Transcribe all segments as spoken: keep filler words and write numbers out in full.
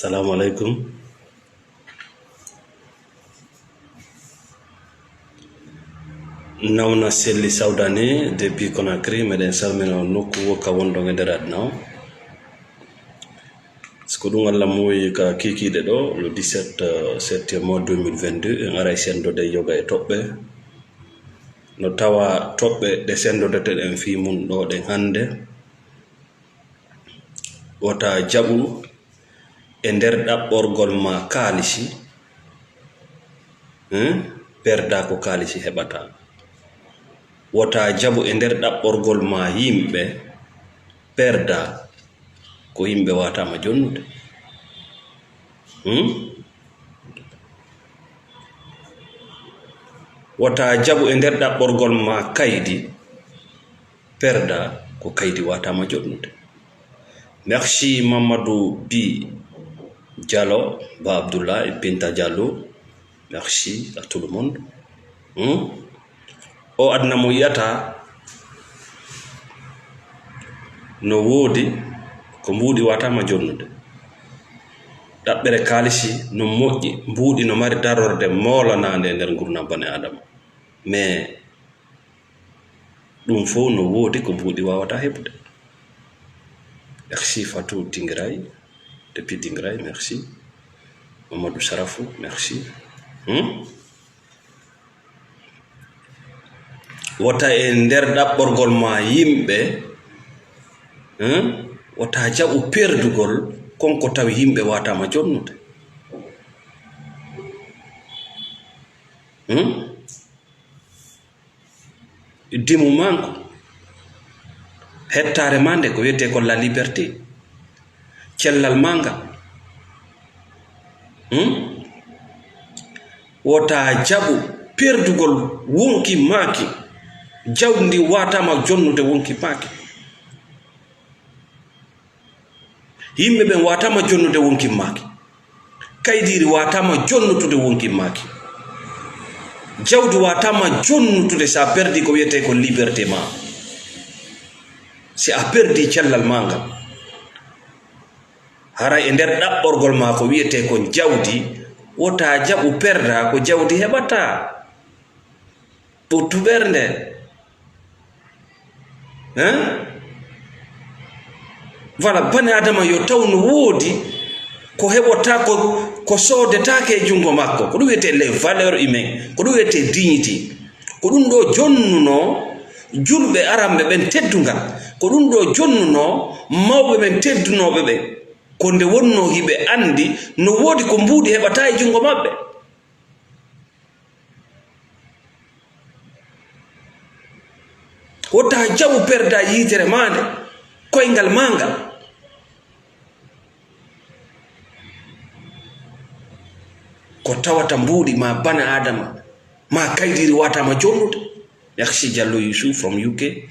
Salamu aleykum. Nawna Selli Sawdani depuis Conakry, meɗen salmina on nokku wo ka wonɗon e nder aduna o. Si ko ɗum Allah muuyi ka kiikiiɗe ɗo, le dix-sept, euh, septembre deux mille vingt-deux, en aray senndode yoga e toɓɓe. No tawa toɓɓe ɗe senndodeten fii mun ɗo ɗen hannde. Wota jaɓu e nder ɗaɓɓorgol ma kaalisi, hmm? Perda ko kaalisi heɓata. Wota jaɓu e nder ɗaɓɓorgol ma yimɓe, perda ko yimɓe wataama jonnude. Hmm? Wota jaɓu e nder ɗaɓɓorgol ma kaydi, perda ko kaydi wataama jonnude. Merci Mamadou Bi Diallo, Ba Abdullah et Binta Diallo. Merci à tout le monde. Hmm? O aduna mo yi'ata no woodi ko mbuuɗi wataama jonnude. Ɗaɓɓere kaalisi no moƴƴi, mbuuɗi no mari darorde moolanaande e nder ngurndan bani Aadama. Mais ɗum fof no woodi ko mbuuɗi waawata heɓude. Merci Fatou Dingiray, depuis Dingiray, merci. Mamadou Sarafou, merci. Hmm? Wota e nder ɗaɓɓorgol ma yimɓe, hmm? Wota jaɓu perdugol kon ko tawi yimɓe wataama jonnude. Hmm? Dimu manko, hettaare ma nde ko wiyetee ko la liberté, cellal ma ngal. Hmm? Wota jaɓu perdugol wonki maaki, jawdi ndi wataama jonnude wonki maaki. Yimɓe ɓen wataama jonnude wonki maaki. Kaydiiri wataama jonnutude wonki maaki. Jawdi wataama jonnutude si a perdi ko wiyetee ko liberté ma. Si a perdi cellal ma ngal. Hara e nder ɗaɓɓorgol ma ko wiyetee ko jawdi, wota jaɓu perda ko jawdi heɓata. Ɓuttu ɓernde. Hein? Voilà, bani Adama yo taw no woodi ko heɓota ko, ko soodetaake e junngo makko. Ko ɗum wiyetee les valeurs humaines, ko ɗum wiyetee dignité. Ko ɗum ɗo jonnunoo julɓe aranɓe ɓen teddungal. Ko ɗum ɗo jonnunoo mawɓe ɓen teddunooɓe ɓen. Ko nde wonnoo hiɓe anndi no woodi ko mbuuɗi heɓata e junngo maɓɓe. Wota jaɓu perda yitere ma nde, koyngal ma ngal. Ko tawata mbuuɗi ma bana Adama, ma kaydiiri wataama jonnude. Merci Diallo Youssouf from U K.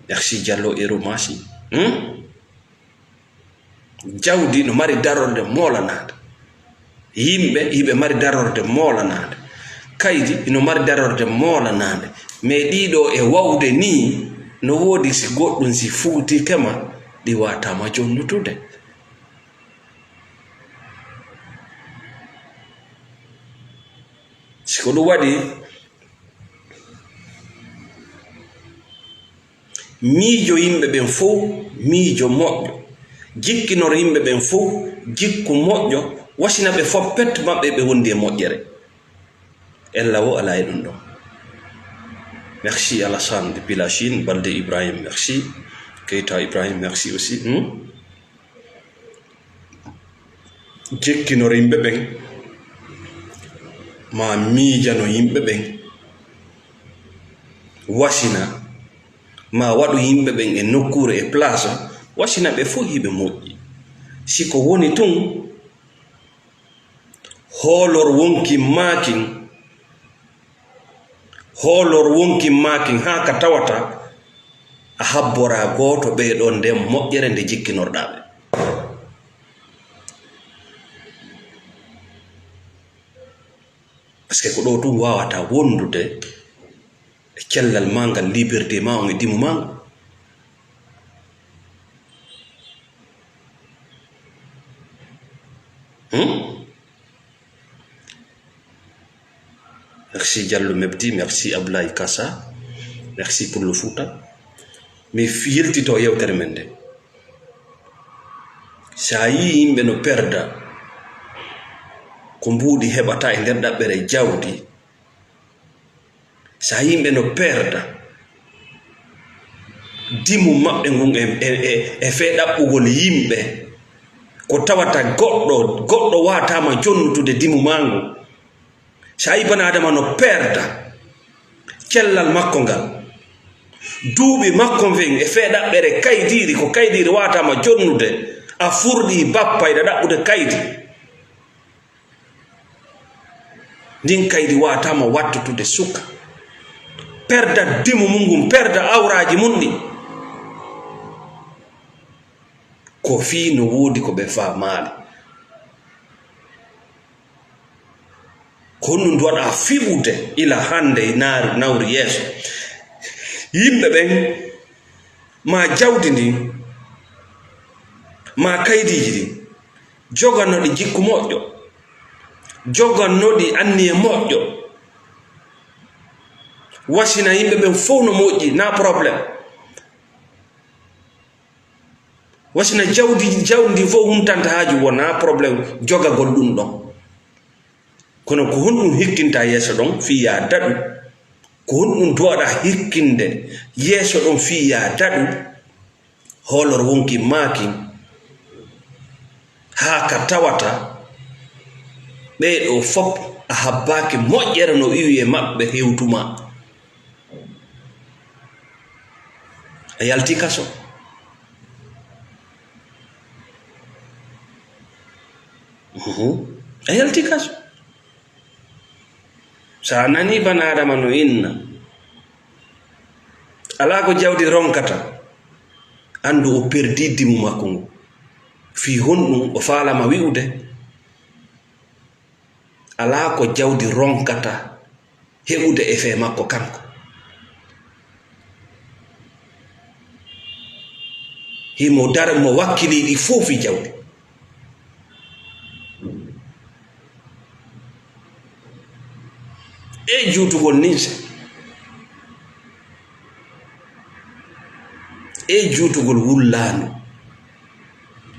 Merci Diallo Ero Masi. Hmm? Jawdi no mari darorde moolanaande. Yimɓe, hiɓe mari darorde moolanaande. Kaydi no mari darorde moolanaande. Mais ɗiɗo e wawde nii, no woodi si goɗɗum si fuutike ma, ɗi wataama jonnutude. Si ko ɗum waɗi, miijo yimɓe ɓen fow miijo moƴƴo, jikkinor yimɓe ɓen fow jikku moƴƴo, wasina ɓe fow pet maɓɓe ɓe wondi e moƴƴere. Ella wo alaa e ɗum ɗon. Merci Alassane depuis la Chine, Balde Ibrahim, merci. Keita Ibrahim, merci aussi. Hmm? Jikkinor yimɓe ɓen, ma miijano yimɓe ɓen, wasina, ma waɗu yimɓe ɓen e nokkuure e place, wasina ɓe fof hiɓe moƴƴi. Si ko woni tun, hoolor wonki maakin, hoolor wonki maakin haa ka tawata a habboraa gooto ɓee ɗon nden moƴƴere nde jikkinorɗaa ɓe. Parce que ko ɗo tun waawata wondude e cellal maa ngal, liberté maa on e dimu maa ngal. Hmm? Merci Diallo Mebdi, merci Ablaye Kassa, merci pour le Fouta. Mi f-, yiltito yewtere men nde. So a yii yimɓe no perda ko mbuuɗi heɓata e nder ɗaɓɓere jawdi, so a yii yimɓe no perda dimu maɓɓe ngun e, e, e, e fee ɗaɓɓugol yimɓe, ko tawata goɗɗo, goɗɗo waataama jonnutude dimu maa ngun. So a yii bana Adama no perda cellal makko ngal, duuɓi makko fen e fee ɗaɓɓere kaydiiri, ko kaydiiri waataama jonnude, a furɗi bappa iɗa ɗaɓɓude kaydi. Ndin kaydi waataama wattutude suka. Perda dimu mun ngun, perda awraaji mun ɗin. Ko fii no woodi ko ɓe faamaali. Ko honɗun waɗa fiɓude ila hannde e naar-, nawri yeeso? Yimɓe ɓen, maa jawdi ndin, maa kaydiiji ɗin, joganno ɗi jikku moƴƴo, joganno ɗi anniye moƴƴo, wasina yimɓe ɓen fow no moƴƴi, na problème. Wasina jawdi, jawdi ndi fow huntanta haaju, wonaa problème jogagol ɗun ɗon. Kono ko honɗun hikkinta yeeso ɗon fii yaa daɗu? Ko honɗun duwaɗa hikkinde yeeso ɗon fii yaa daɗu? Hoolor wonki maakin haa ka tawata ɓee ɗoo fow a habbaaki moƴƴere no iwi e maɓɓe hewtu maa. A yalti kaso. Mhm. A yalti kaso. So a nanii bana Adama no inna, alaa ko jawdi ronkata, anndu o perdii dimu makko ngu. Fii honɗun o faalama wi'ude? Alaa ko jawdi ronkata heɓude e fee makko kanko. Himo dar-, mo wakkilii ɗi fow fii jawdi. E juutugol ninse. E juutugol wullaandu.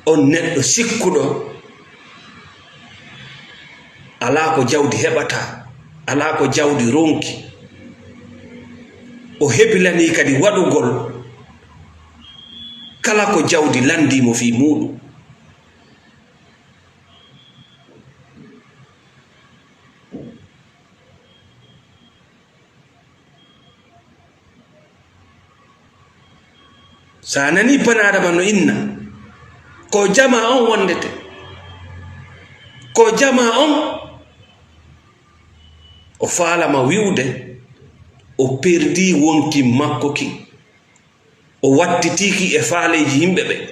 On neɗɗo sikkuɗo alaa ko jawdi heɓata, alaa ko jawdi ronki, o hebilanii kadi waɗugol kala ko jawdi landii mo fii muuɗum. So a nanii bana Adama no inna, ko jamaa on wondete. Ko jamaa on, o faalama wi'ude, o perdii wonki makko kin. O wattitiiki e faaleeji yimɓe ɓen.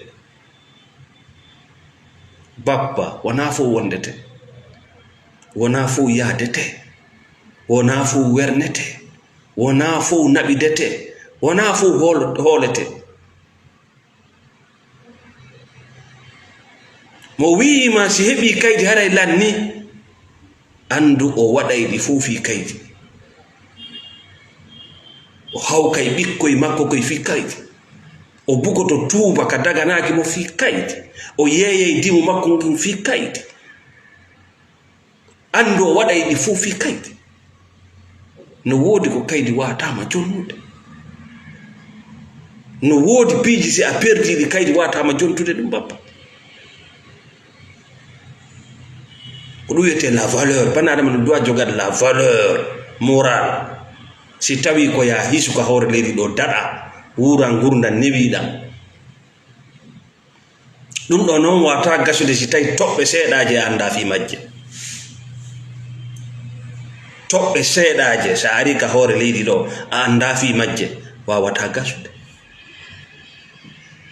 Bappa, wonaa fow wondete. Wonaa fow yahdete. Wonaa fow wernete. Wonaa fow naɓidete. Wonaa fow hool-, hoolete. Mo wi'i ma si heɓii kaydi haray lanni, anndu o waɗay ɗi fow fii kaydi. O hawkay ɓikkoy makko koy fii kaydi. O bugoto tuuba ka daganaaki mo fii kaydi. O yeeyay dimu makko ngun fii kaydi. Anndu o waɗay ɗi fow fii kaydi. No woodi ko kaydi waataama jonnude. No woodi piiji si a perdii ɗi kaydi waataama jontude ɗum, bappa. Ko ɗum wiyetee la valeur. Bana Adama no duwa jogade la valeur morale. Si tawii ko yaa hisu ka hoore leydi ɗoo, daɗa, wuura ngurndan newiiɗan. Ɗum ɗoo non waawataa gasude si tawii toɓɓe seeɗaaje a anndaa fii majje. Toɓɓe seeɗaaje, so a arii ka hoore leydi ɗoo, a anndaa fii majje, waawataa gasude.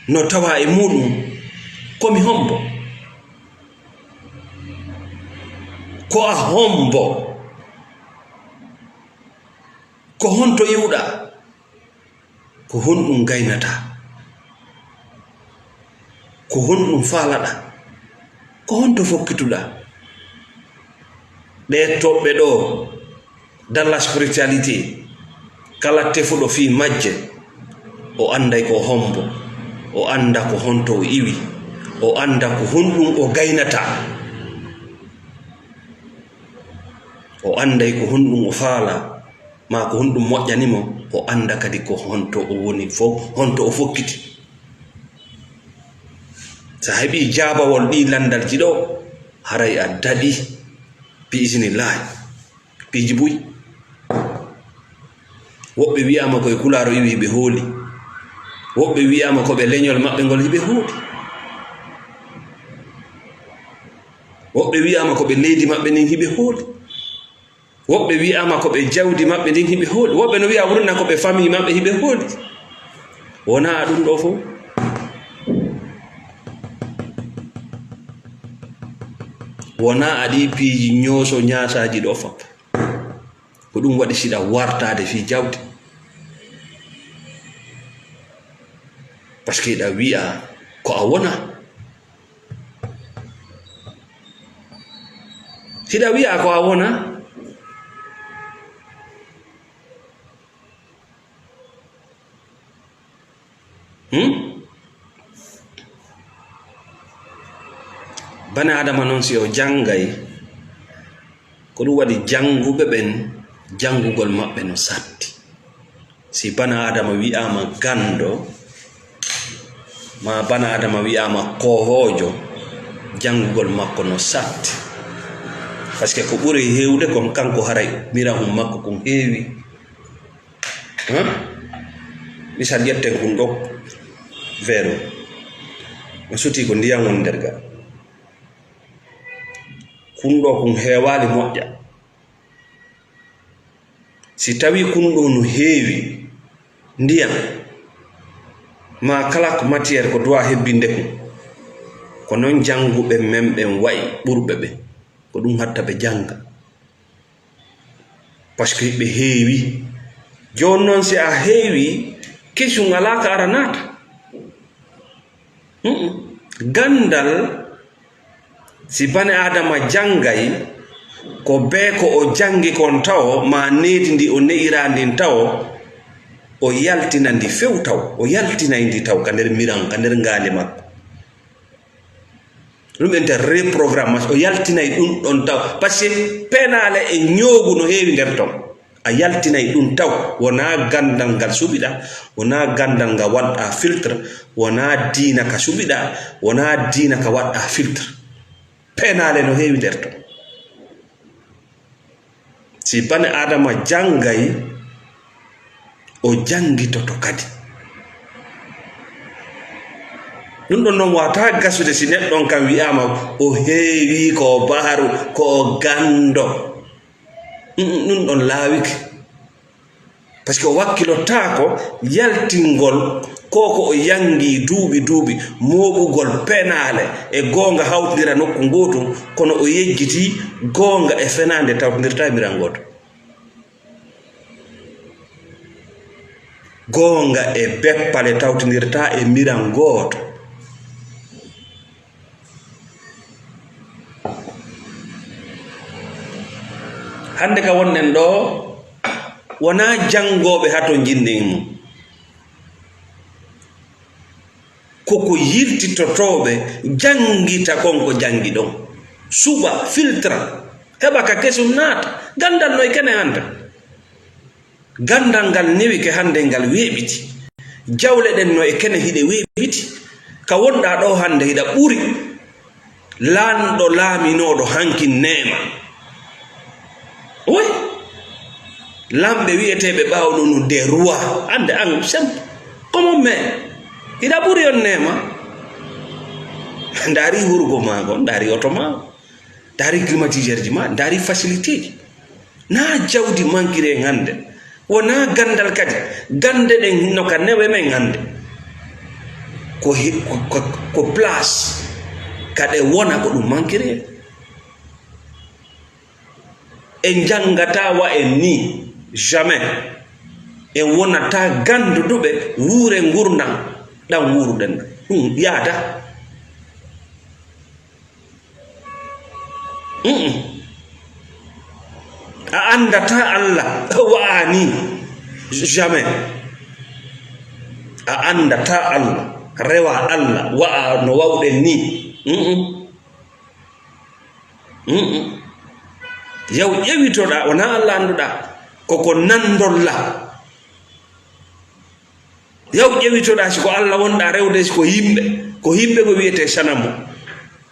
No tawaa e muuɗum, ko mi hombo? Ko a hombo? Ko honto iwɗaa? Ko honɗum gaynataa? Ko honɗum faalaɗaa? Ko honto fokkituɗaa? Ɗee toɓɓe ɗoo, dans la spiritualité, kala tefuɗo fii majje, o annday ko hombo, o annda ko honto o iwi, o annda ko honɗun o gaynata, o annday ko honɗun o faala, maa ko honɗun moƴƴani mo, o annda kadi ko honto o woni fow, honto o fokkiti. So a heɓii jaabawol ɗii lanndalji ɗoo, haray a daɗii, bi iznillaahi. Piiji buy. Woɓɓe wi'aama ko e Pulaar o iwi hiɓe hooli. Woɓɓe wi'aama ko ɓe leñol maɓɓe ngol hiɓe hooli. Woɓɓe wi'aama ko ɓe leydi maɓɓe ndin hiɓe hooli. Woɓɓe wi'aama ko ɓe jawdi maɓɓe ndin hiɓe hooli. Woɓɓe no wi'a wurna ko ɓe famille maɓɓe hiɓe hooli. Wonaa ɗun ɗoo fow. Wonaa a ɗii piiji ñooso ñaasaaji ɗoo fow. Ko ɗun waɗi si hiɗa wartaade fii jawdi. Parce que hiɗa wi'a ko a wonaa. Hiɗa wi'a ko a wonaa. Hmm? Bani Aadama non, si o janngay, ko ɗun waɗi jannguɓe ɓen, janngugol maɓɓe no satti. Si bani Aadama wi'aama ganndo, maa bani Aadama wi'aama koohoojo, janngugol makko no satti. Parce que ko ɓuri heewde kon, kanko haray mirahun makko kun heewi. Hein? Misal, ƴetten kun ɗoo veeru. No sutii ko ndiyan woni nder ga. Kun ɗoo kun heewaali moƴƴa. Si tawii kun ɗoo no heewi ndiyan, maa kala ko matière ko duwaa hebbinde kun, ko non jannguɓe men ɓen wa'i ɓurɓe ɓen. Ko ɗun hatta ɓe jannga. Parce que ɓe heewi. Jooni non, si a heewi, kesun alaa ka ara naata. Mm-mm. Ganndal, si bani Aadama janngay, ko bee ko o janngi kon tawo, maa needi ndi o ne'iraa ndin tawo, o yaltina ndi few tawo, o yaltinay ndi tawo ka nder miran, ka nder ngaali makko. Ɗun wi'etee reprogrammation, o yaltinay ɗun ɗon taw. Parce que penaale e ñoogu no heewi nder ton. A yaltinay ɗun taw. Wonaa ganndal ngal suɓiɗaa, wonaa ganndal ngal waɗɗaa filtre, wonaa diina ka suɓiɗaa, wonaa diina ka waɗɗaa filtre. Penaale no heewi nder ton. Si bani Aadama janngay, o janngitoto kadi. Ɗun ɗon non waawataa gasude si neɗɗo on kan wi'aama o heewii, ko o baharu, ko o ganndo. Mm, ɗun ɗon laawike. Parce que o wakkilotaako yaltingol ko ko o yanngii duuɓi duuɓi, mooɓugol penaale e goonga hawtindira nokku ngootun, kono o yejjitii goonga e fenaande tawtindirtaa e miran gooto. Goonga e beppale tawtindirtaa e miran gooto. Hannde ka wonɗen ɗoo, wonaa janngooɓe hato njiɗɗen mo. Ko ko yiltitotooɓe, janngita kon ko janngi ɗon. Suɓa, filtra, heɓa ka kesun naata. Ganndal no e kene hannde. Ganndal ngal newike hannde, ngal weeɓiti. Jawle ɗen no e kene, hiɗe weeɓiti. Ka wonɗaa ɗoo hannde, hiɗa ɓuri laamɗo laaminooɗo hankin neema. Wi, lamɓe wi'eteeɓe ɓaawo ɗun no des rois. Hannde an, sem, comment mais, hiɗa ɓuri on neema. Ndaari hurgo maa ngon, ndaari oto maa. Ndaari climatiseur ji maa, ndaari facilité ji. Naa jawdi mankiri en hannde. Wonaa ganndal kadi. Gannde ɗen no ka newe men hannde. Ko hi-, ko, ko, ko place ka ɗe wona ko ɗun mankiri en. En njanngataa wa en nii. Jamais. En wonataa gannduɗuɓe wuure ngurndan ɗan wuuruɗen. Ɗun yaadaa. Mm-mm. A anndata Allah, wa'a ni. Jamais. A anndata Allah, rewa Allah, wa'a no wawɗen ni. Mm-mm. Mm-mm. Yaw ƴewitoɗa, wona Allah annduɗa. Koko nandolla. Yaw ƴewitoɗa si ko Allah wonɗa rewde, si ko yimɓe, ko yimɓe go wiyete sanamu.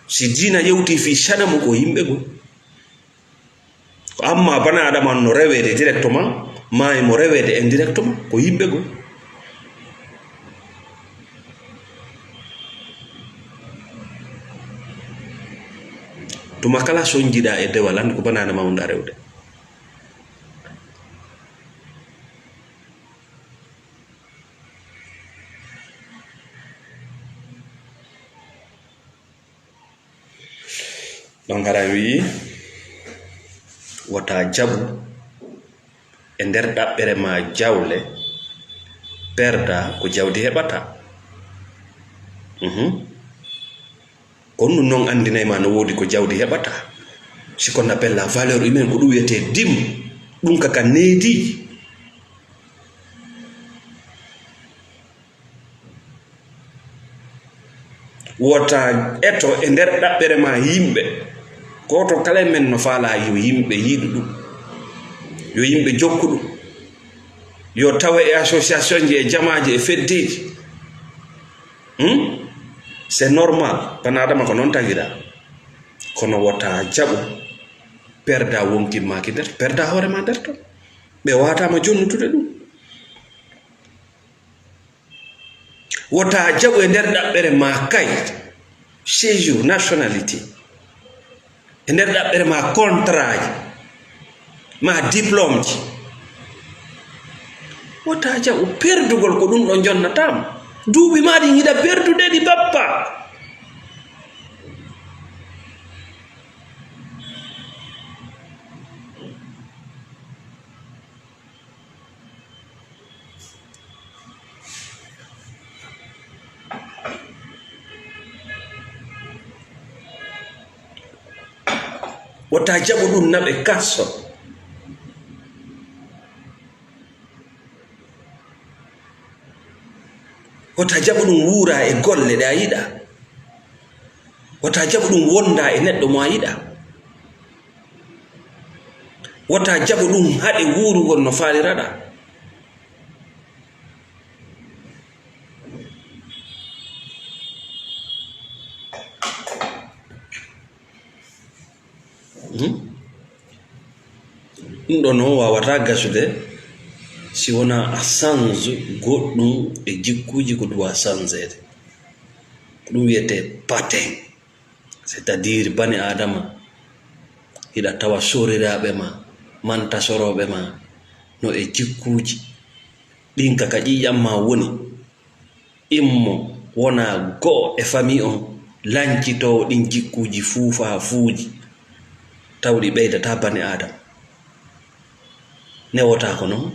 Si diina yewti fii sanamu, ko yimɓe go. Ko amma bana Adama no rewede directement, maa emo rewede indirectement, ko yimɓe go. Tuma kala sonjiɗa e dewal, anndi ko bana Adama wonɗa rewde. Ɗon hara wi'i, wota jaɓu e nder ɗaɓɓere ma jawle, perda ko jawdi heɓata. Mhm. Ko ɗum non anndinay ma no woodi ko jawdi heɓata. Ce qu'on appelle la valeur humaine, ko ɗum wiyetee dim, ɗum kaka needi. Wota eto e nder ɗaɓɓere ma yimɓe. Gooto kala e men no faalaa yo yimɓe yiɗu ɗum. Yo yimɓe jokku ɗum. Yo tawe e association ji, e jamaaji, e feddeeji. Hmm? C'est normal. Bana Adama ko noon tagiraa. Kono wota jaɓu perda wonki maaki nder, perda hoore ma nder ton. Ɓe wawataama jonnutude ɗum. Wota jaɓu e nder ɗaɓɓere ma kayit, séjour, nationalité. E nder ɗaɓɓere ma contrat ji, ma diplôme ji. Wota jaɓu perdugol ko ɗum ɗo jonnataama. Duuɓi ma ɗin yiɗa perdude ɗi bappa. Wota jaɓu ɗum naɓe kasso. Wota jaɓu ɗum wuura e golle ɗe a yiɗa. Wota jaɓu ɗum wonda e neɗɗo mo a yiɗa. Wota jaɓu ɗum haɗe wuurugol no faaliraɗa. Hmm? Ɗum ɗo noon waawata gasude si wonaa a change goɗɗum e jikkuuji ko duwa changeede. Ko ɗum wiyetee patin. C'est-à-dire bani Aadama, hiɗa tawa soriraaɓe ma, mantasorooɓe ma, no e jikkuuji ɗin ka, ka ƴiiƴam ma woni. Immo wona go'o e famii on lancitoowo ɗin jikkuuji fuufaafuuji, taw ɗi ɓeydataa bani Aadama. Newotaako non.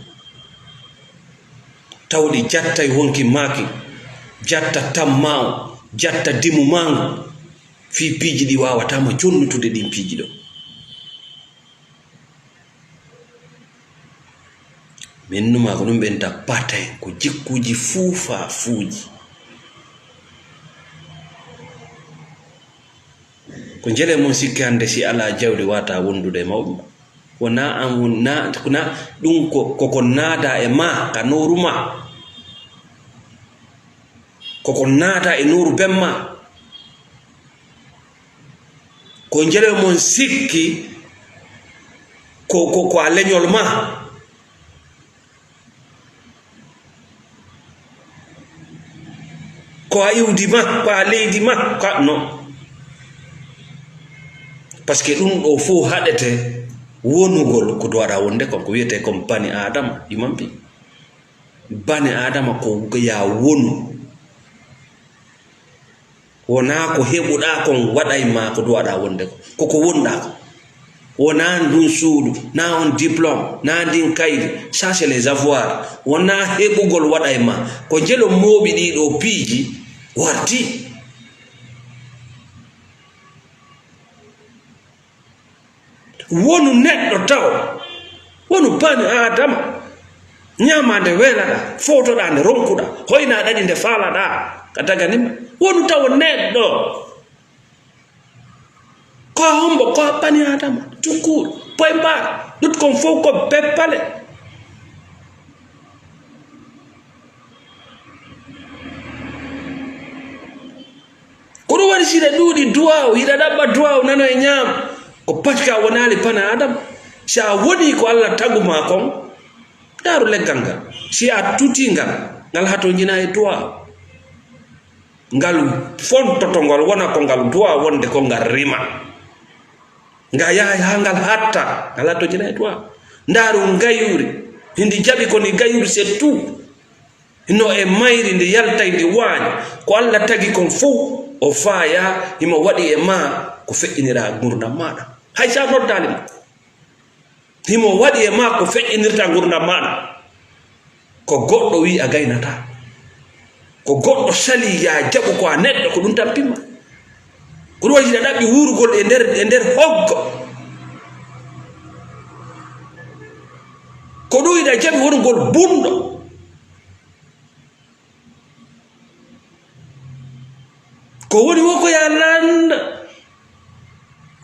Taw ɗi jattay wonki maaki, jatta tammaa on, jatta dimu maa ngu, fii piiji ɗi waawataa mo jonnutude ɗin piiji ɗon. Min numa ko ɗum ɓenta patin, ko jikkuuji fuufaafuuji. Ko njele mon sikki hannde si alaa jawdi wata wondude e mawɓe ma. Wona an won-, na, na, ɗum ko, koko naada e ma, ka nooru ma. Koko naada e nooru ben ma. Ko njele mon sikki ko, ko, ko a leñol ma. Ko a iwdi ma, ko a leydi ma, ko a, non. Par ce que ɗum ɗo fof haɗete wonugol ko duwaɗa wonde kon, ko wiyete kon bani Aadama, imam bi. Bani Aadama ko ya wonu. Wonaa ko heɓuɗaa kon waɗay ma ko duwaɗaa wonde ko. Koko wonɗaa ko. Wonaa ndun suudu, naa on diplôme, naa ndin kaydi. Ça, c'est les avoirs. Wonaa heɓugol waɗay ma. Ko njelo mooɓi ɗii ɗoo piiji warti. Wonu neɗɗo taw, wonu bani Aadama, ñaama nde weelaɗaa, fowtoɗaa nde ronkuɗaa, hoynaa ɗaɗi nde faalaɗaa ka daganima. Wonu taw neɗɗo. Ko a hombo, ko a bani Aadama, tukkuur, poymbaar, ɗut kon fow ko beppale. Ko ɗum waɗi, si hiɗa ɗuuɗi duwaaw, hiɗa ɗaɓɓa duwaaw nano e ñaam, ko parce que a wonaali bani Aadama. Si a woni ko Alla tagu ma kon, ndaaru leggal ngal. Si a tutii ngal, ngal hatonjinaa e duwaaw. Ngal fontoto, ngal wona ko ngal duwaaw wonde ko ngal rima. Nga yahay haa ngal hatta, ngal hatonjinaa e duwaaw. Ndaaru ngayuuri, hindi jaɓi ko ni ngayuuri, c'est tout. No e mayri, ndi yaltay, ndi waaña. Ko Alla tagi kon fow, o faaya, himo waɗi e maa ko feƴƴinira ngurndan maaɗa. Hay si a noddaali mo, himo waɗi e maa ko feƴƴinirta ngurndan maaɗa. Ko goɗɗo wi'i a gaynataa. Ko goɗɗo salii, ya jaɓu ko a neɗɗo, ko ɗum tampima. Ko ɗum waɗi hiɗa ɗaɓɓi wuurugol e nder, e nder hoggo. Ko ɗum hiɗa jaɓi wonugol bunɗo. Ko woni wo ko ya lannda,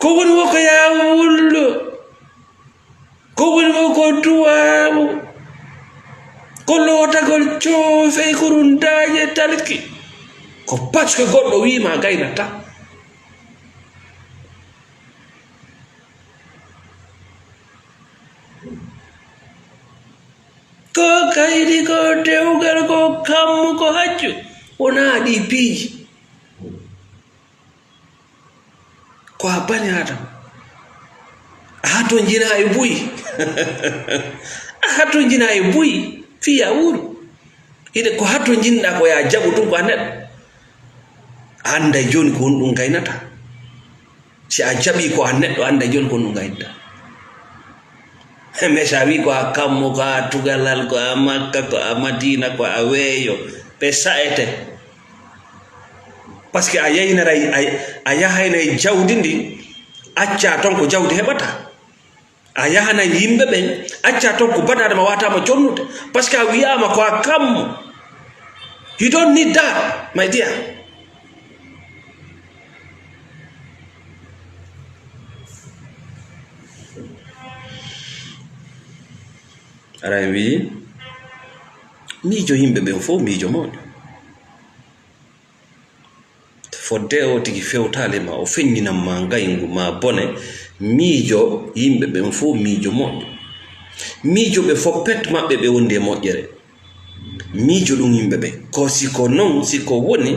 ko woni wo ko ya wullo, ko woni wo ko duwaawu, ko lootagol coofey, ko ɗum daaƴe talki. Ko parce que goɗɗo wiima gaynata. Ko kaydi, ko dewgal, ko kammu, ko hajju, wonaa ɗi piiji. Ko a bani Aadama. A hatonjinaa e buy. A hatonjinaa e buy. Fii a wuuru. Hiɗe ko hatonjinɗaa ko ya jaɓu ɗum ko a neɗɗo. A annday jooni ko honɗum gaynata. Si a jaɓii ko a neɗɗo, annda jooni ko ɗum gaynata. Mais si a wii ko a kammu, ko a tugalal, ko a Makka, ko a Madiina, ko a weeyo, ɓe sa'ete. Parce que a yaynaray, a, a yahaynay jawdi ndi, accaa ton ko jawdi heɓata. A yahanay yimɓe ɓen, accaa ton ko bani Aadama waataama connude. Parce que a wiyaama ko a kammu. You don't need that, my dear. Ara en wi'i, miijo yimɓe ɓen fow miijo moƴƴo. Fodde o tigi fewtaali ma, o feññinan ma ngayngu ma bone, miijo yimɓe ɓen fow miijo moƴƴo. Miijo ɓe fow pet maɓɓe ɓe wondi e moƴƴere. Miijo ɗum yimɓe ɓen. Ko si ko non, si ko woni,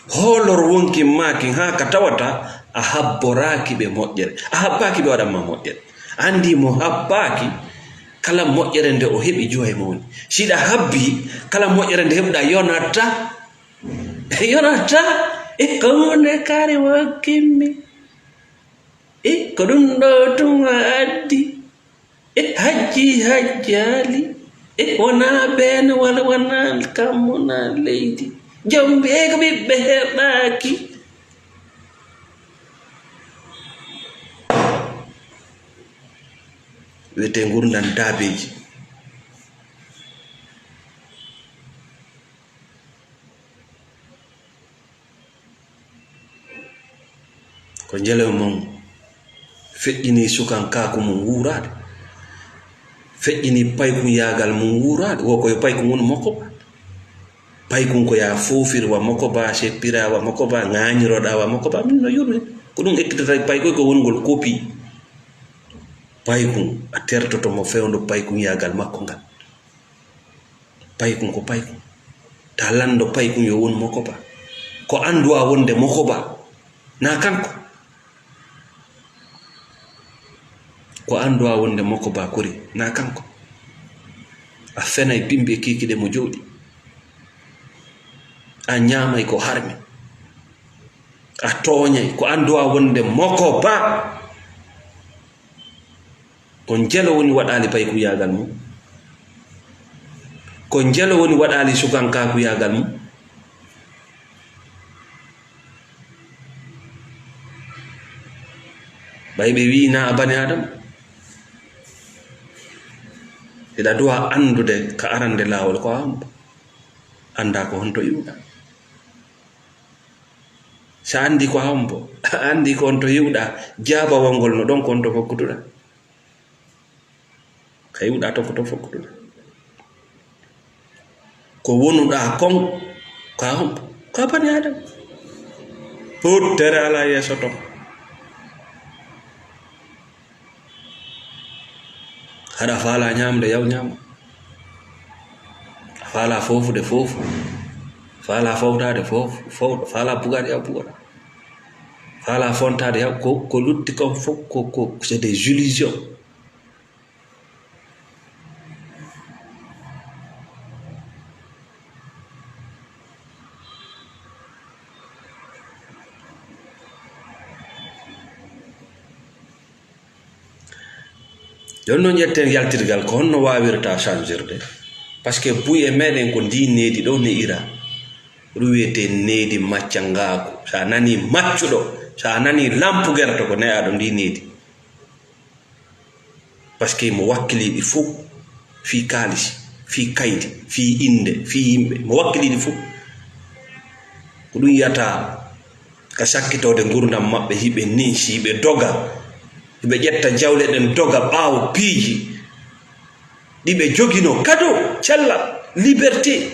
hoolor wonkin maakin haa ka tawata a habboraaki ɓe moƴƴere. A habbaaki ɓe waɗan ma moƴƴere. Anndi mo habbaaki, kala moƴƴere nde o heɓi, juwa e mo woni. Si ɗa habbi, kala moƴƴere nde heɓuɗa yonata, yonata, e ko huunde kari wokkinmi. E ko ɗum ɗo tun a addi. E hajji hajjaali. E wonaa been wala wonaa kammu naa leydi. Jombi e ko ɓiɓɓe heɓaaki. Wiyetee ngurndan daabeeji. Ko njelo mon feƴƴini sukankaaku mum wuuraade, feƴƴini paykunyaagal mum wuuraade, wo ko yo paykun wonu mokko ba. Paykun ko yaa foofir wa mokko ba, seppira wa mokko ba, ŋaañiroɗa wa mokko ba, min no yurmi. Ko ɗum ekkitata paykoy ko wonugol kopi. Paykun, a tertoto mo fewndo paykunyaagal makko ngal. Paykun ko paykun. Ta lanndo paykun yo won moko ba. Ko annduwa wonde moko ba. Na kanko. Ko annduwa wonde moko ba kuri. Na kanko. A fenay bimbi e kikiɗe mo jowɗi. A ñaamay ko harmi. A tooñay ko annduwa wonde moko ba. Ko njelo woni waɗaali paykuyaagal mum? Ko njelo woni waɗaali sukankakuyaagal mum? Ɓay ɓe wi'inaa a bani Aadama, hiɗa duwa anndude ka arande laawol ko a hombo. Anndaa ko honto iwɗa. Sa anndi ko a hombo, a anndi ko honto iwɗa, jaabawol ngol no ɗon ko honto fokkutuɗa. Ka iwɗa tokko to fokkutuɗa. Ko wonuɗa kon, ko a hombo, ko a bani Aadama. Puttere alaa yeeso ton. Haɗa faala ñaamde, yaw ñaama. A faala foofude, foofu. Faala fowtaade, foofu, fowta. Faala bugaade, yaw bugoɗa. Faala fontaade, yaw ko, ko lutti kon fof ko, ko, c'est des illusions. Jooni noon, ƴetten yaltirgal, ko honno waawirta changirde? Parce que buy e meɗen ko ndi needi ɗo ne'ira. Ɗum wiyetee needi maccangaaku. So a nanii maccuɗo, so a nanii lampugerto, ko ne'aaɗo ndi needi. Parce que mo wakkiliiɗi fof, fii kaalisi, fii kaydi, fii innde, fii yimɓe, mo wakkiliiɗi fof. Ko ɗum yiyata ka sakkitoode ngurndan maɓɓe, hiɓe ninsi, hiɓe doga, hiɓe ƴetta jawle ɗen doga ɓaawo piiji ɗi ɓe joginoo, kado, cellal, liberté,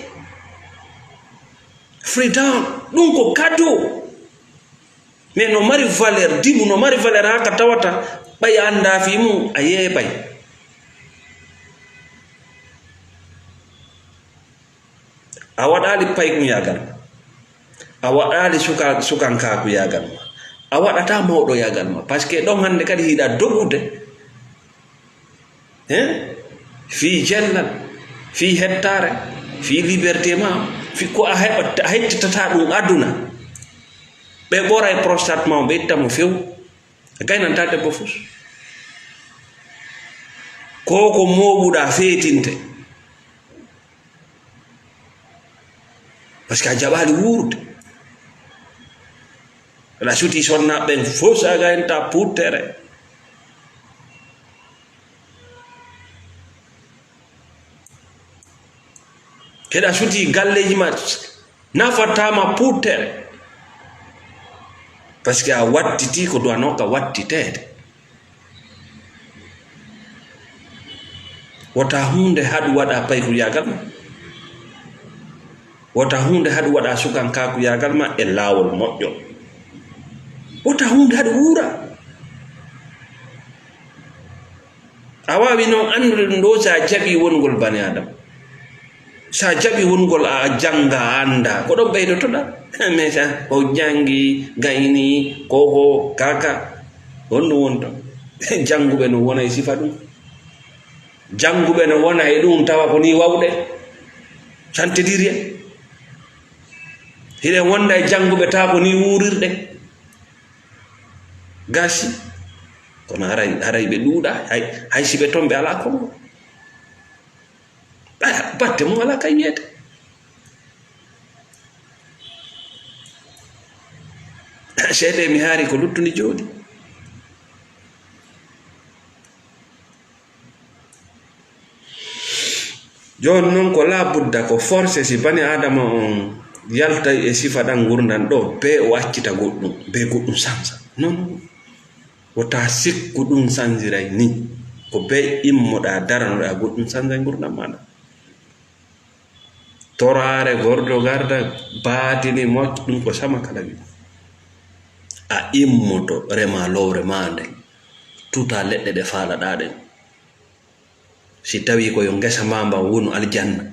freedom, ɗum ko kado. Mais no mari valeur, dimu no mari valeur haa ka tawata ɓay a anndaa fii mum, a yeeɓay. A waɗaali paykunyaagal ma. A waɗaali suka-, sukankaakuyaagal ma. A waɗataa mawɗoyaagal ma. Parce que ɗon hannde kadi hiɗa dogude. Hein? Fii cellal, fii hettaare, fii liberté ma, fii ko a heɓata, a hettitataa ɗum aduna. Ɓe ɓoray prostate ma, ɓe itta mo few. A gaynantaa debbo fus. Ko ko mooɓuɗaa feetinte. Parce que a jaɓaali wuurude. Aɗa suti sonna ɓen fof, so a gaynta puttere. Keɗa suti galleeji ma, nafataama puttere. Parce que a wattiti ko duwanoo ka wattiteede. Wota huunde haɗu waɗa paykuyaagal ma. Wota huunde haɗu waɗa sukankakuyaagal ma e laawol moƴƴo. Wota huunde haɗu wuura. A waawi noon anndude ɗum ɗo, so a jaɓii wonugol bani Aadama. So a jaɓii wonugol a jannga, a annda, ko ɗon ɓeydotoɗaa. Mais sa o janngi, gayni, koko, kaka, honɗum woni ton? Jannguɓe no wona e sifa ɗum. Jannguɓe no wona e ɗum, tawa ko nii wawɗe. Ça ne te dit rien. Hiɗen wonda e jannguɓe, tawa ko nii wuurirɗe. Gasi. Kono haray, haray ɓe ɗuuɗa, hay, hay si ɓe ton, ɓe alaa konngol. Aya, batte mum alaa ka yiyeede. Seede mi haari ko luttude jooɗi. Jooni noon ko laa budda, ko forcé si bani Aadama on yaltay e sifa ɗan ngurndan ɗo, bee o accita goɗɗum, bee goɗɗum sansa. Non, non. Wota sikku ɗum sansiray ni. Ko bee immoɗaa daranoɗaa goɗɗum sansay ngurndan maaɗa. Toraare, gordo garda, baatini, moƴƴi, ɗum ko sama kala wi. A immoto rema lowre maa nden. Tuta leɗɗe ɗe faalaɗaa ɗen. Si tawii ko yo ngesa maa mban wonu aljanna,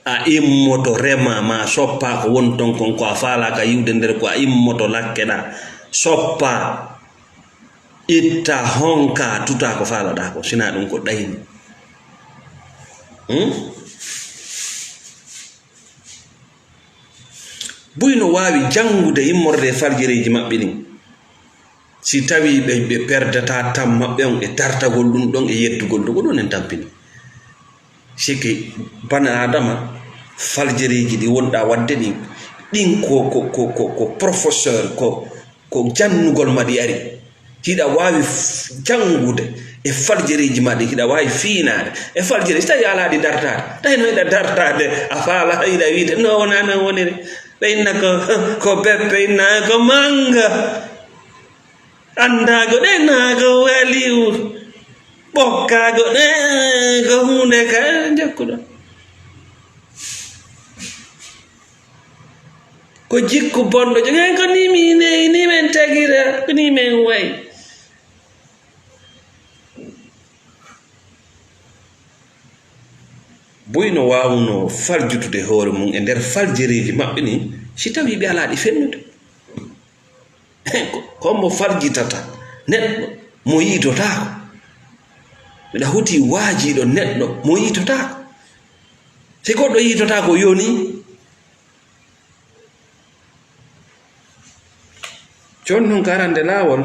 a immoto rema, ma soppa ko woni ton kon, ko a faalaaka yiwde nder, ko a immoto lakkeɗaa, soppa, itta, honka, tuta ko faalaɗaa ko, sinaa ɗum ko ɗayni. Hmm? Buy no waawi janngude immorde e faljereeji maɓɓe ɗin. Si tawii ɓe, ɓe perdataa tan maɓɓe on e dartagol ɗum ɗon e yeddugol ɗum, ko ɗum en tampini. C'est que bani Aadama, faljereeji ɗi wonɗaa waɗde ɗin, ɗin ko, ko, ko, ko, ko professeur, ko, ko jannugol ma ɗi ari. Hiɗa waawi f-, janngude e faljereeji ma ɗin, hiɗa waawi fiinaade e faljere, si tawi a alaa ɗi dartaade. Tawi no hiɗa dartaade, a faala, hiɗa wiide, "No wonaa non woniri." Ɓe inna ko, ko beppe, inna ko mannga. Anndaago ɗe naa ko waliw. Ɓokkaago ɗe ko huunde ka jokkuɗo. Ko jikku bonɗo jogi hen, ko ni min neyi, ni min tagira, ko ni min wayi. Buy no waawunoo faljutude hoore mum e nder faljereeji maɓɓe ni, si tawii ɓe alaa ɗi fennude. Ko, ko mo faljitata neɗɗo mo yiitotaako. Miɗa hoti waajiiɗo neɗɗo mo yiitotaako. Si goɗɗo yiitotaako yoni. Jooni noon, ko arande laawol,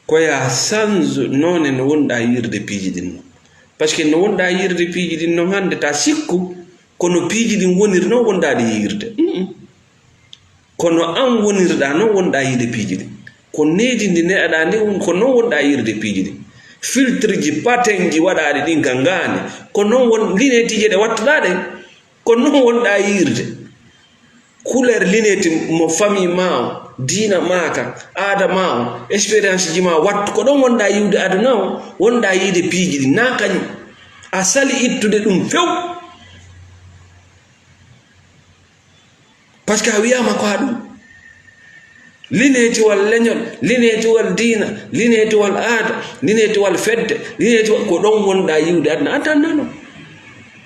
ko yaa change noone no wonɗaa yiirde piiji ɗin noon. Parce que no wonɗaa yiirde piiji ɗin noon hannde, ta sikku ko no piiji ɗin woniri noon wonɗaa ɗi yiirde. Mm-mm. Kono an wonirɗaa noon wonɗaa yiide piiji ɗin. Ko needi ndi ne'aɗaa ndi, ko noon wonɗaa yiirde piiji ɗin. Filtre ji, patin ji waɗaaɗi ɗin ka ngaani, ko noon won lineetiji ɗe wattuɗaa ɗen. Ko noon wonɗaa yiirde. Couleur lineeti mo famille maa o, diina maa ka, aada maa o, expérience ji maa wattu. Ko ɗon wonɗaa yiwde aduna o, wonɗaa yiide piiji ɗi, naa kañum. A sali ittude ɗum few. Parce que a wiyaama ko a ɗum. Lineetiwal leñol, lineetiwal diina, lineetiwal aada, lineetiwal fedde, lineetiwal, ko ɗon wonɗaa yiwde aduna. A tan nano.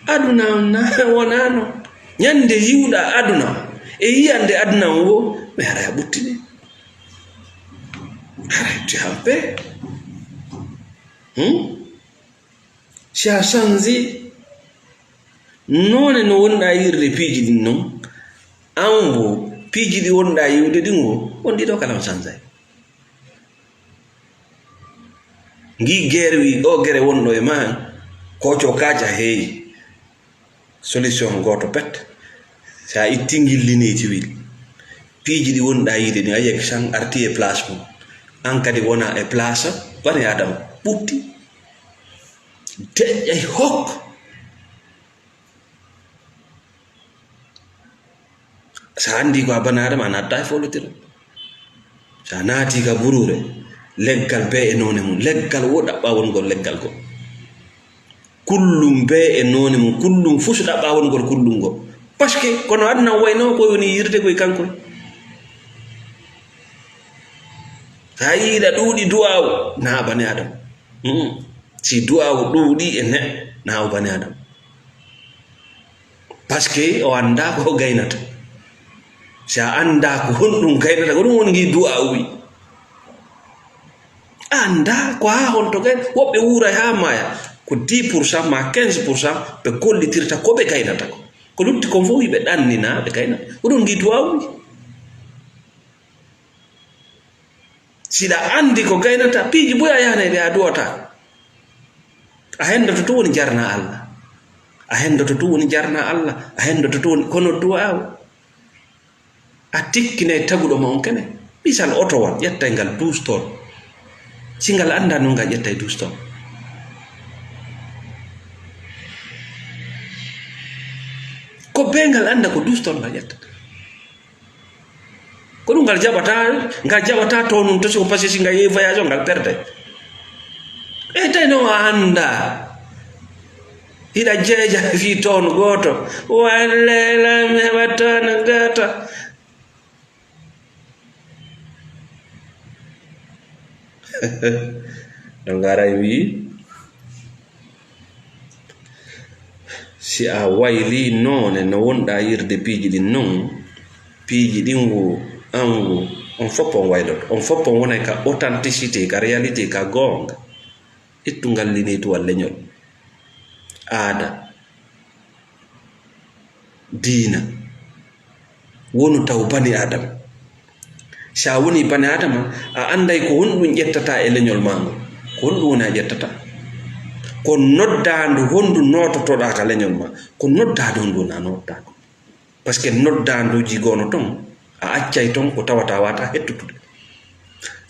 Aduna on na, wonaa non. Ñande yiwɗaa aduna on, e yiyande aduna on wo, mi haray a ɓuttini. Haray tu es en paix. Hmm? Si a sanji, noone no wonɗaa yiirde piiji ɗin non, an wo, piiji ɗi wonɗaa yiwde ɗin wo, on ɗiɗo kala on sanjay. Ngii geer wi, ɗo gere wonɗo e maa, kooco kaaca heeyi. Solution gooto pet. Si a itti ngil lineeji wil, piiji ɗi wonɗaa yiide ɗin, a yiya ki san arti e place mum. An kadi wona e place bani Adama. Ɓutti. Deƴƴay hok. Sa anndi ko a bani Adama, a natta e folotira. Sa naati ka buruure, leggal bee e noone mum. Leggal wo ɗaɓɓaa wongol leggal goo. Kullum bee e noone mum, kullum fuu so ɗaɓɓaa wongol kullum ngol. Parce que kono aduna o waynoo ko woni yirde koye kanko. Sa yiiɗa ɗuuɗi du'aawu, na bani Adama. Mm. Si du'aawu ɗuuɗi e neɗɗo, na o bani Adama. Parce que o anndaa ko gaynata. Si a anndaa ko honɗum gaynata, ko ɗum woni ngii du'aawu wi. A anndaa ko haa honto gay-, woɓɓe wuuray haa maaya. Ko dix pour cent ma quinze pour cent ɓe gollitirta ko ɓe gaynata ko. Ko lutti kon fof ɓe ɗannina ɓe gaynata. Ko ɗum ngii du'aawu wi. Siɗa anndi ko gaynata, piiji buy a yahanay ɗe a du'ata. A henndoto tun woni jarna Allah. A henndoto tun woni jarna Allah. A henndoto tun woni, kono du'aawu. A tikkinay taguɗo ma on kene. Misal, otowal, ƴettay ngal douze tonnes. Si ngal anndaa non ngal ƴettay douze tonnes. Ko bee ngal annda ko douze tonnes ngal ƴettata. Ko ɗum ngal jaɓata, ngal jaɓata tonne ɗum to, si ko parce que si ngal yehi voyage o, ngal perde. E tawi noon a anndaa. Hiɗa jeeja fii tonne gooto. Walle lan mi heɓa tonne gooto. Ɗo ngaray wi, si a waylii noone no wonɗaa yirde piiji ɗin non, piiji ɗin wo, an wo, on fof on wayloto. On fof on wonay ka authenticité, ka réalité, ka goonga. Ittu ngal lineetuwal leñol. Aada. Diina. Wonu taw bani Adama. Si a woni bani Adama, a annday ko honɗum ƴettata e leñol maa ngol. Ko honɗum woni a ƴettata? Ko noddaandu hondu noototoɗaa ka leñol maa? Ko noddaandu hondu woni a noototaako? Parce que noddaanduuji goono ton, a accay ton ko tawata wata hettutude.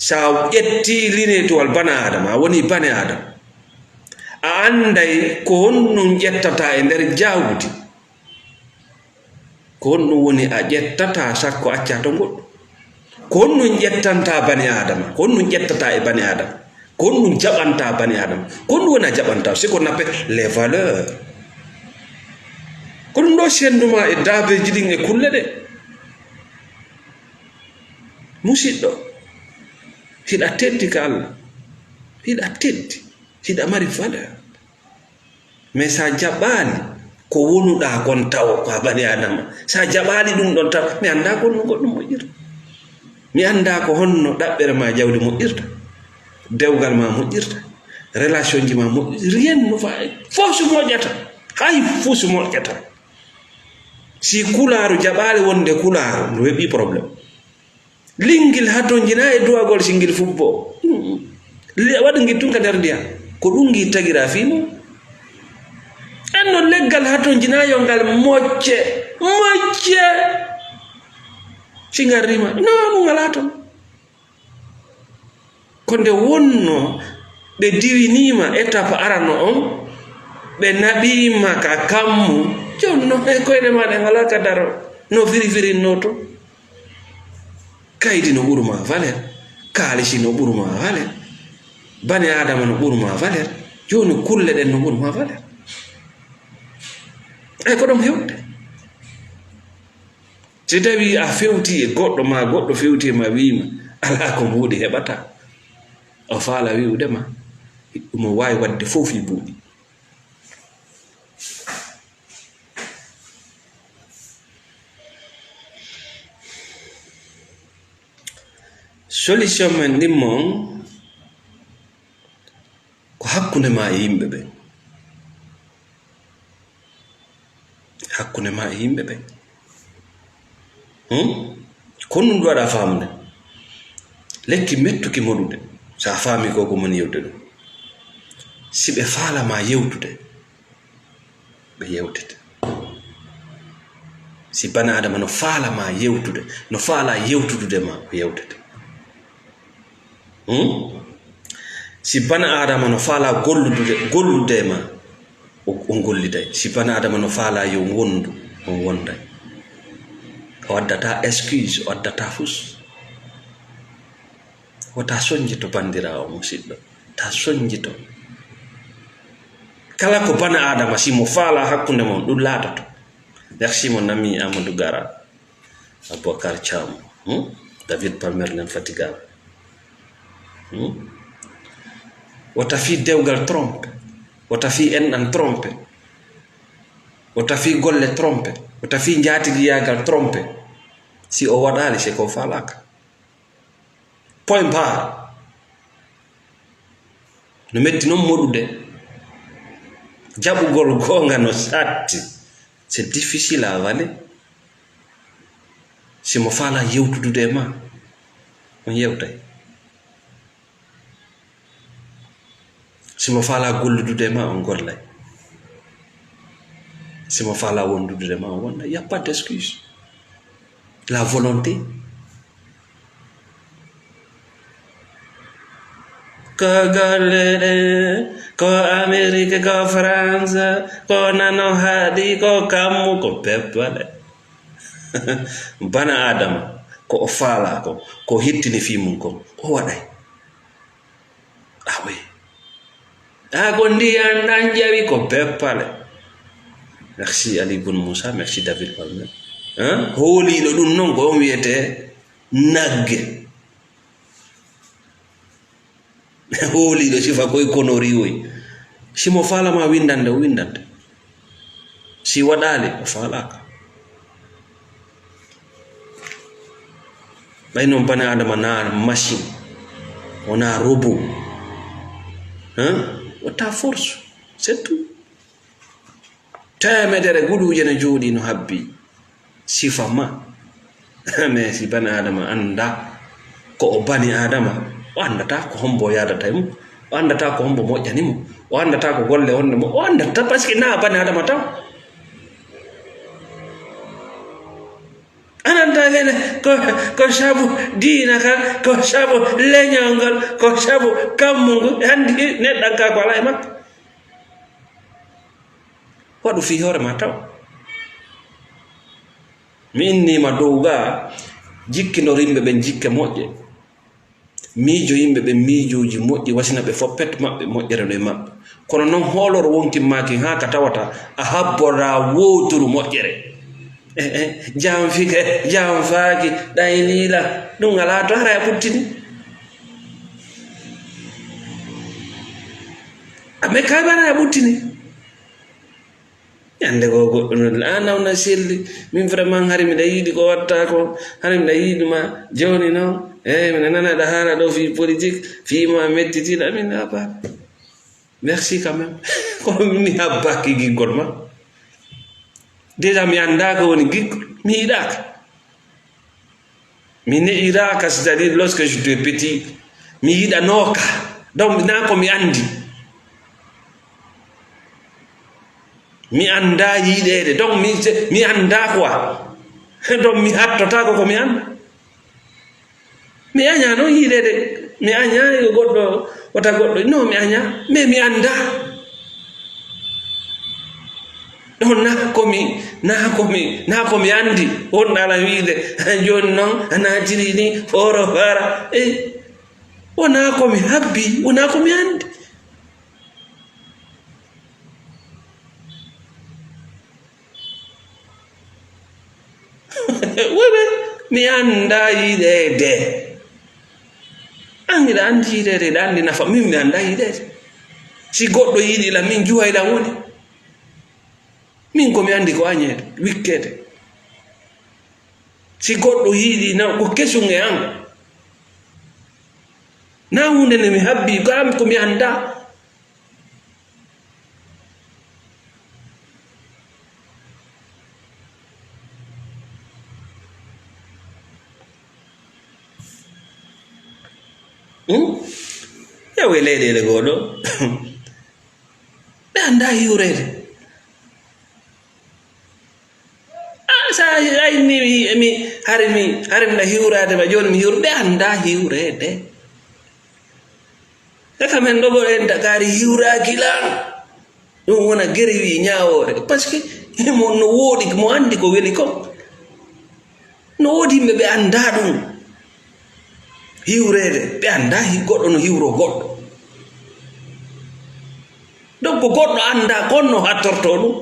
So a ƴettii lineetuwal bani Aadama, a woni bani Aadama, a annday ko honɗun ƴettata e nder jawdi. Ko honɗun woni a ƴettataa sakko accaa ton goɗɗum? Ko honɗun ƴettanta bani Aadama? Ko honɗun ƴettataa e bani Aadama? Ko honɗun jaɓanta bani Aadama? Ko honɗun woni a jaɓanta? Ce qu'on appelle les valeurs. Ko ɗun ɗoo senndu maa e daabeeji ɗin e kulle ɗen. Musiɗɗo, hiɗa teddi ka Allah. Hiɗa teddi. Hiɗa mari valeur. Mais sa jaɓaali ko wonuɗaa kon tawo ko a bani Aadama. Sa jaɓaali ɗun ɗon taw, mi anndaa ko honno goɗɗum moƴƴirta. Mi anndaa ko honno ɗaɓɓere maa jawdi moƴƴirta. Dewgal maa moƴƴirta. Relation ji maa moƴƴirta. Rien ne va. Fof si moƴƴata. Hay fof si moƴƴata. Si kulaaru jaɓaali wonde kulaaru, no heɓi problème. Linngil hatonjinaa e duwagol si ngil fubboo. Le-, waɗu ngil tun ka nder ndiyam. Ko ɗun ngil tagiraa fii mun. En no leggal hatonjinaa yo ngal mocce, mocce. Si ngal rima, non, ɗun alaa ton. Ko nde wonnoo ɓe diwiniima étape arano on, ɓe naɓiima ka kammu, jooni non e koyɗe maa ɗen alaa ka daro, no firi firinnoo ton. Kaydi no ɓuri maa valeur, kaalisi no ɓuri maa valeur, bani Aadama no ɓuri maa valeur, jooni kulle ɗen no ɓuri maa valeur. Ay ko ɗon hewde. Si tawii a fewtii e goɗɗo maa goɗɗo fewtii e maa wi'i ma, alaa ko mbuuɗi heɓata, o faala wi'ude ma, himo waawi waɗde fof fii mbuuɗi. Solution men ɗimmo on ko hakkunde maa e yimɓe ɓen. Hakkunde maa e yimɓe ɓen. Hmm? Ko honɗun ɗun waɗaa faamude? Lekki mettuki moɗude. So a faamii ko ko moni yewtude ɗun. Si ɓe faala maa yewtude, ɓe yewtete. Si bani Aadama no faala maa yewtude, no faala yewtudude maa, ɓe yewtete. Hmm? Si bani Aadama no faala golludude, gollude maa, o, on golliday. Si bani Aadama no faala yo wondu, on wonday. O addataa excuse, o addataa fus. Wota sonjito, banndiraawo musiɗɗo. Ta sonjito. Kala ko bani Aadama, si mo faala hakkunde mon, ɗun laatoto. Merci, mon ami Amadou Gara. Aboubacar Thiam, hmm? David Palmer, l'infatigable. Hmm? Wota fii dewgal trompe, wota fii enɗan trompe, wota fii golle trompe, wota fii njaatigiyaagal trompe. Si o waɗaali, c'est ko faalaaka. Point barre. No metti non moɗude. Jaɓugol goonga no satti. C'est difficile à avaler. Si mo faala yewtudude e ma, on yewtay. Si mo faala golludude e ma, on gollay. Si mo faala wondude e ma, on wonday. Y a pas d'excuse. La volonté. Ko golle ɗe, ko Amerik, ko France, ko nano haɗi, ko kammu, ko peppale. Bana Adama, ko o faala ko, ko hettini fii mun kon, o waɗay. Ah oui. Ah, ko ndiyan ɗan ƴawi ko peppale. Merci Ali Bun Moussa, merci David Palmer. Hein? Hooliiɗo ɗun non ko on wiyete nagge. Hooliiɗo sifa koy kono riwoy. Si mo faala ma windande, o windante. Si waɗaali, o faalaaka. Ɓay non bani Adama na machine, o na robot. Hein? O ta force, c'est tout. Teemedere guluuje no jooɗii no habbii sifa ma. Mais si bani Adama annda ko o bani Adama, o anndata ko hombo yaadata e mum, o anndata ko hombo moƴƴani mo, o anndata ko golle honɗe mo, o anndata parce que na bani Adama taw. Ananta kene ko, ko sabu diina kan, ko sabu leñol ngol, ko sabu kammu ngu. Anndi neɗɗankaaku alaa e makko. Waɗu fii hoore maa taw. Mi inniima dow ga jikkinor yimɓe ɓen jikke moƴƴe. Miijo yimɓe ɓen miijooji moƴƴi, wasina ɓe fof pet maɓɓe moƴƴere no e maɓɓe. Kono non hooloro wonkin maakin haa ka tawata a habboraa wooturu moƴƴere. Eh, eh, janfike, janfaaki, ɗaynii la, ɗum alaa to hara e ɓuttini. A me kaybana e ɓuttini. Ñande goo goɗɗo noddi, "Ah, nawna selli, min vraiment hari miɗa yiɗi ko watta ko, hari miɗa yiɗi ma, jooni noon, eey, miɗa nana ɗa haala ɗo fii politique, fii mo a mettitiiɗo, amin a baa. Merci quand même." Kono mi habbaaki giggol ma. Déjà mi anndaa ko woni giggol, mi yiɗaaka. Mi ne'iraaka, c'est-à-dire lorsque j'étais petit, mi yiɗanooka. Donc, naa ko mi anndi. Mi anndaa yiɗeede. Donc, mi, mi anndaa quoi. Donc, mi hattotaako ko mi anndaa. Mi añaa noon yiɗeede. Mi añaa yo goɗɗo, wota goɗɗo. Non, mi añaa. Mais mi anndaa. Ɗon na ko mi, na ko mi, na ko mi anndi. Wonɗo ala wiide, jooni noon, a naatiri ni, foro fara. Eh, wonaa ko mi habbi, wonaa ko mi anndi. Webe, mi anndaa yiɗeede. An hiɗa anndi yiɗeede, hiɗa anndi nafa. Min mi anndaa yiɗeede. Si goɗɗo yiɗi la, min juway la woni. Min ko mi anndi ko añeede, wikkeede. Si goɗɗo yiɗi na ko kesum e an. Na huunde nde mi habbi, ko an ko mi anndaa. Hmm? Ƴeew e leyɗeele goo ɗo. Ɓe anndaa hiwreede. Ah, sa a inni mi, mi, hari mi, hari miɗa hiwraade ma, jooni mi hiwra, ɓe anndaa hiwreede. E ka men ɗo, en Dakaari hiwraaki lan. Ɗum wona gere wi ñaawoore. Parce que mo no wooɗi, mo anndi ko weli kon. No woodi yimɓe ɓe anndaa ɗum. Hiwreede, ɓe anndaa hi-, goɗɗo no hiwroo goɗɗo. Donc, ko goɗɗo anndaa, kon no hattortoo ɗum.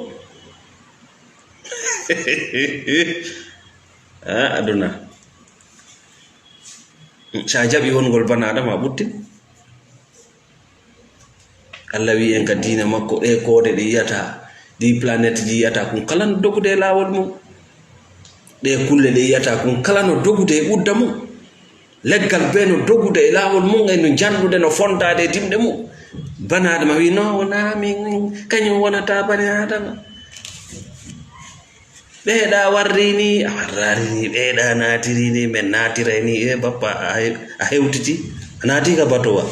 Ah, aduna. So a jaɓi wongol bana Adama, a ɓuttin. Allah wi'i en ka diina makko, ɗee koode ɗe yi'ataa, ɗii planète ji yi'ataa, kun kala no dogude e laawol mum. Ɗee kulle ɗe yi'ataa, kun kala no dogude e ɓudda mum. Leggal bee no dogude e laawol mum, e no janɗude, no fontaade e dimɗe mum. Bana Adama wi'i, "No, wonaa min, kañum wonataa bani Adama." Ɓeeɗa warri ni, a warraari ni, ɓeeɗa naatiri ni, men naatiray ni, e bappa, a he-, a hewtiti, a naati ka batowa.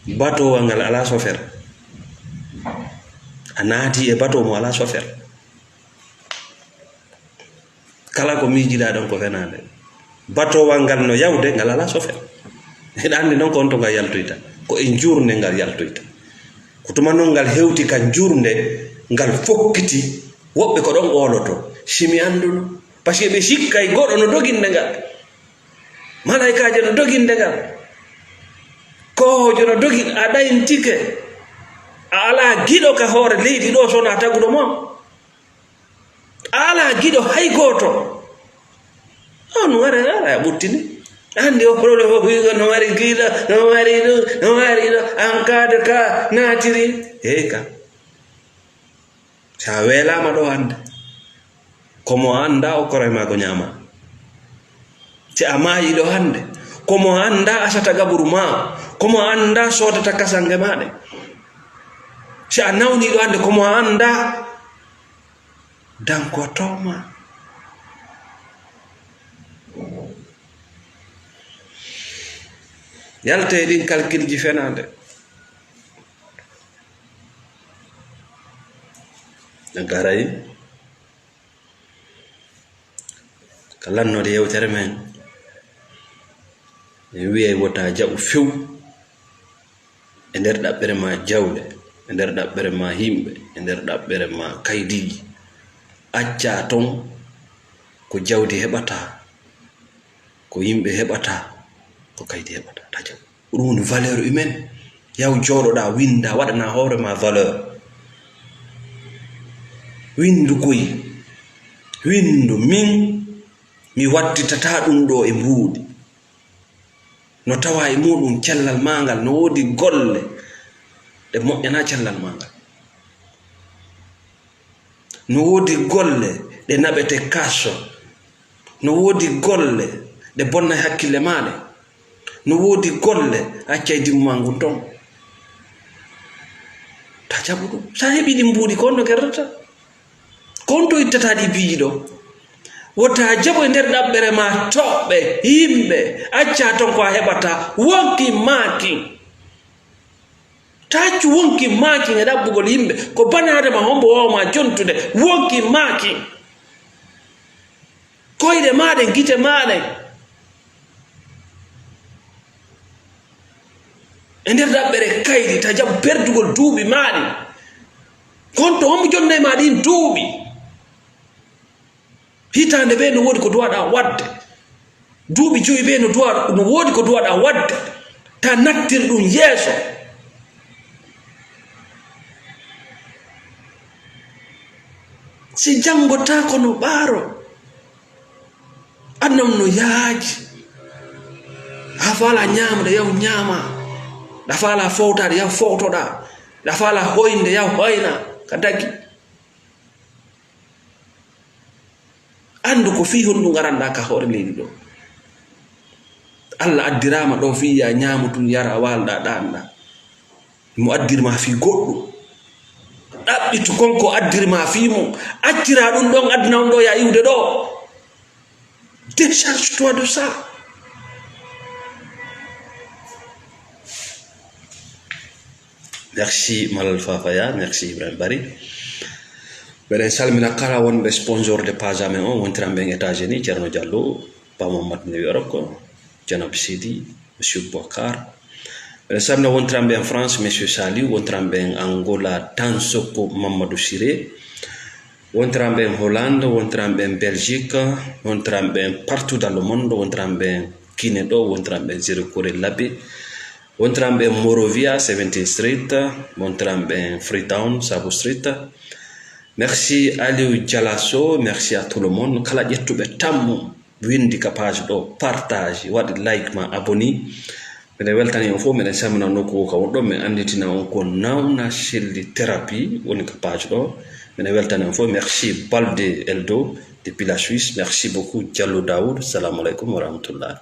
Batowa ngal alaa sofer. A naati e bato mo alaa sofer. Kala ko miijiɗaa ɗon ko fenaande. Batowal ngal no yawde, ngal alaa sofer. Hiɗa anndi noon ko on to ngal yaltoyta. Ko e njuurnde ngal yaltoyta. Ko tuma noon ngal hewti ka njuurnde, ngal fokkiti. Woɓɓe ko ɗon ooloto. Si mi annduno. Par ce que ɓe sikkay goɗɗo no doginde ngal. Malaykaajo no doginde ngal. Koohoojo no dogi, a ɗayintike. A alaa giɗo ka hoore leydi ɗo so wonaa taguɗo mo. A alaa giɗo hay gooto. On wara, wara a ɓuttini. Anndi o problème fof, wiigo no mari giɗo, no mari ɗum, no mari ɗo, an kaade ka naatiri. Hey ka. Si a weelaama ɗo hannde, ko mo anndaa o koroy maa ko ñaama. Si a maayi ɗo hannde, ko mo anndaa asata gaburu maa, ko mo anndaa soodata kasange maa ɗe. Si a nawni ɗo hannde, ko mo anndaa dankoto maa. Yalte e ɗin kalkilji fenaande. Garay. Ka lannoode yewtere men, en wiyay wota jaɓu few e nder ɗaɓɓere ma jawle, e nder ɗaɓɓere ma yimɓe, e nder ɗaɓɓere ma kaydiiji. Acca ton ko jawdi heɓata, ko yimɓe heɓata, ko kaydi heɓata. Ta jaɓu. Ko ɗum woni valeur humaine. Yaw jooɗoɗa, winda, waɗana hoore ma valeur. Windu koy, windu min, mi wattitata ɗum ɗo e mbuuɗi. No tawa e muɗum cellal ma ngal, no woodi golle ɗe moƴƴana cellal ma ngal. No woodi golle ɗe naɓete kaso. No woodi golle ɗe bonna hakkille maaɗe. No woodi golle accay dimma ngun ton. Ta jaɓu ɗum. Sa heɓi ɗi mbuuɗi, ko honno gerdata? Ko honto ittata ɗi piiji ɗo? Wota jaɓu e nder ɗaɓɓere ma toɓɓe, yimɓe, acca ton ko a heɓata. Wonki maakin. Ta accu wonki maakin e ɗaɓɓugol yimɓe. Ko banaade ma, hombo waawa ma jontude. Wonki maakin. Koyɗe maaɗen, gite maaɗen. E nder ɗaɓɓere kayri, ta jaɓu perdugol duuɓi maaɗi. Ko honto, hombo jonnay ma ɗin duuɓi? Hitaande bee no woodi ko duwaɗa waɗde. Duuɓi jowi bee no duwa-, no woodi ko duwaɗa waɗde. Ta nattir ɗum yeeso. Si janngo ta ko no ɓaaro. Aduna on no yaaji. A faala ñaamde, yaw ñaama. A faala fowtaade, yaw fowtoɗa. A faala hoynde, yaw hoyna. Ka dagi. Anndu ko fii honɗum ngaranɗa ka hoore leydi ɗo. Allah addiraama ɗo fii ya ñaamu tun, yara, waalɗa, ɗaanɗa. Mo addiri ma fii goɗɗum. Ɗaɓɓitu kon ko addiri ma fii mum. Accira ɗum ɗon aduna on ɗo ya iwde ɗo. Décharge-toi de ça. Merci Malal Fafaya, merci Ibrahim Bari. Meɗen salmina kala wonɓe sponsor de page amen on, wontiranɓe en États-Unis, Ceerno Diallo, Pa Mamadou New York, Janab Sidi, Monsieur Bokar. Meɗen salmina wontiranɓe en France, Monsieur Saliou, wontiranɓe en Angola, Tansoko Mamadou Siré, wontiranɓe en Hollande, wontiranɓe en Belgique, wontiranɓe en partout dans le monde, wontiranɓe en Guinée ɗo, wontiranɓe en Zéro Corée Labé, wontiranɓe en Morovia, Seventeen Street, wontiranɓe en Freetown, Sabu Street. Merci Aliou Dialasso, merci à tout le monde. Kala ƴettuɓe tammu, windi ka page ɗo, partage, waɗi like ma, abonné. Meɗen weltani on fof, meɗen salmina nokku o ka wonɗon, min annditina on ko Nawna Selli Thérapie woni ka page ɗo. Meɗen weltani on fof, merci Balde Eldo depuis la Suisse, merci beaucoup Diallo Daoud, salamu aleykum wa rahmatullah.